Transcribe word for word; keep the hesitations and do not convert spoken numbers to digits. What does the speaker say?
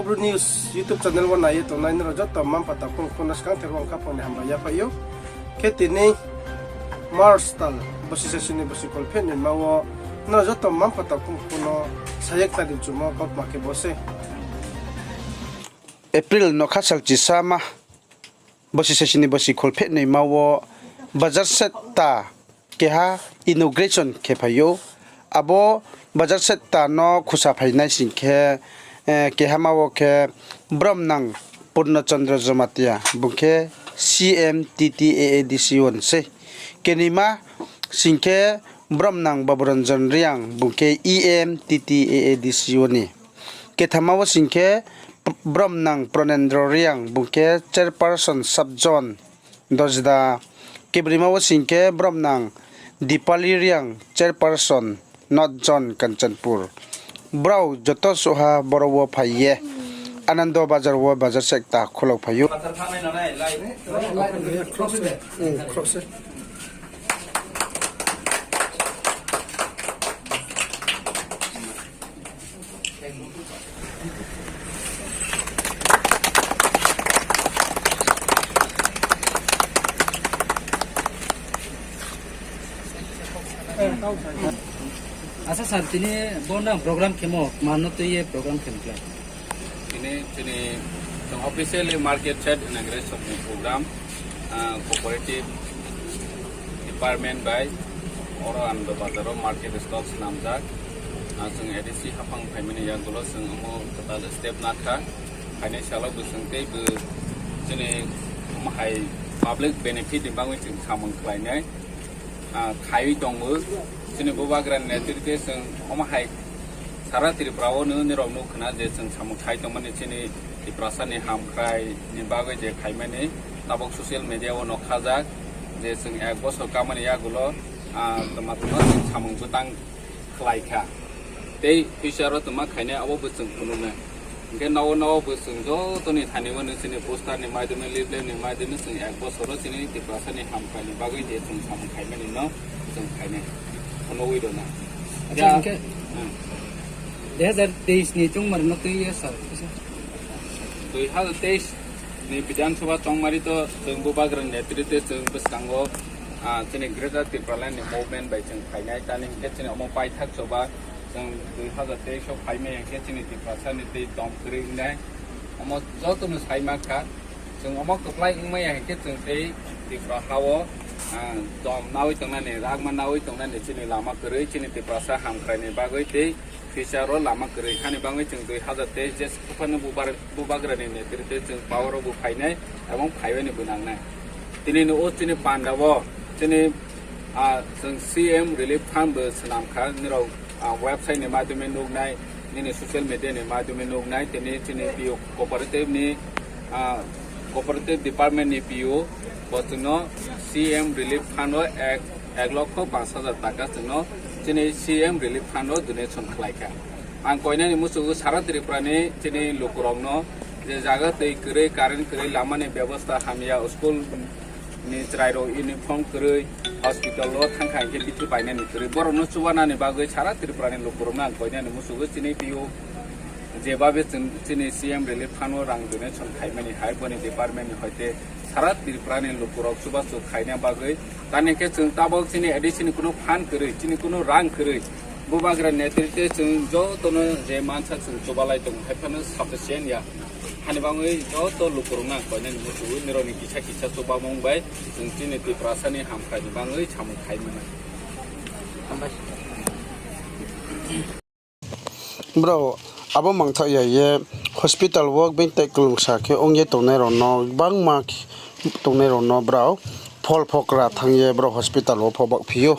News YouTube channel wo nai ye tongnai nrao joto mma-mpha takhu mkhu no skangther wo ang khaphang ni hambai yaphaih ou. Khe tini March tal bosi sasi ni bosi kholpheh noima wo nrao joto mma-mpha takhu mkhu no sa ye khnari mchumo kautma khe bo se. April nokha sal chisama bosi sasi ni bosi kholpheh noima wo Bazar Setta keha inauguration khe phai ou. Abo Bazar Setta no khusa phainai sing khe, kehama wo khe Bromnang Purno Chandra Jamatia, bung khe C M T T A A D C o ni sei. Kenima sing khe Bromnang Baburanjan Reang, bung khe E M T T A A D C o ni. Kethama wo sing khe Bromnang Pranendra Reang, bung khe Chairperson Sub Zone Dosda. Kebrima wo sing khe Bromnang Dipali Reang, Chairperson North Zone Kanchanpur. Brao joto suhha boro wo phai ye Anando Bazar wo Bazar Setta khulau phai ou. Acha sir, tini bo nang program khemo, mano tui ye program khem klái? Tini, tini, chung officially market shed inauguration ni program, cooperative department bai oro Anando Bazar wo market stall snamjak. Chung A D C haphang phaimani yagulo chung omo kwtal step nakha. Phainai salo bo chung teibo chini omo hai public benefit ni bagwi chung samung khlainai khaiwi tongo. Chini bubagra ni netrite chung omo hai sara Tripura wo nini rok nuh khna je chung samung khai tongmani chini Tiprasa ni hamkrai ni bagwi je khaimani tabok social media wo no khajak je chung ek bosor kamani yagulo tma tma chung samung bwtang khlai kha. Tei future wo tma khainai abo bo chung phunuknai. Hingkhe nao nao bo chung joto ni thani wo nung chini poster ni maidome, leaflet ni maidome chung ek bosor wo chini Tiprasa ni hamkrai ni bagwi je chung samung khaimani no chung khainai. Phunugwi rwna. Acha, hingkhe dui hazar teis ni chongmari no twi ye sir. Dui hazar teis ni Bidhan Sabha chongmari to chung bubagra ni netrite chung bwskango chini Greater Tipraland ni movement bai chung phainai, tani hingkhe chini omo paithak choba chung dui hazar teis o phaimai hingkhe chini Tiprasa ni tei dom kwrwi wngnai. Omo joto no saima kha, chung omo kwplai wngmaya hingkhe chung tei Tripura ha o dom nawi tongnani, ragma nawi tongnani chini lama kwrwi, chini Tiprasa hamkrai ni bagwi tei future o lama kwrwi hani bagwi chung dui hazar teis je phano bubagra ni netrite chung power o bo phainai ebong phaibai ni bo nangnai. Tini ni o chini panda o chini chwng C M Relief Fund bo swnam kha, nini rok website ni madhyome nuknai, nini social media ni madhyome nuknai, tini chini P O cooperative ni cooperative department ni P O bo chwngno C M Relief Fund o ek lokho panch hajar taka chwngno chini C M Relief Fund o donation khlai kha. Ang koinani muchungo sara Tripura ni chini lukurokno je jaga twi kwrwi, current kwrwi, lama ni bebosta hamya, school ni chwrairok uniform kwrwi, hospital o thangkha hingkhe bithi painani kwrwi, borokno chubanani bagwi sara Tripura ni lukurokno ang koinani muchungo chini P O jebabe chini C M Relief Fund o rang donation khaimani hai boni department ni hoite sara Tripura ni lukurok chubachu khaina bagwi. Tani khe chwng tabok chini A D C ni kunu fund kwrwi, chini kunu rang kwrwi, bubagra netrite chwng jotono je mansa chwng chubalai tongo, hai phano sufficient ya. Hani bagwi joto lukurokno ang koinani muchungo, nirokni kisa kisa chubamung bai chwng chini Tiprasani hamkrai ni bagwi samung khai mano. Brao abo mangthaoh ya ye hospital wo being tei kwlwngsa khe ong ye tongnai rokno, gbangma tongnai rokno brao phol phokra thanng ye brao hospital wo pho baohphi ou.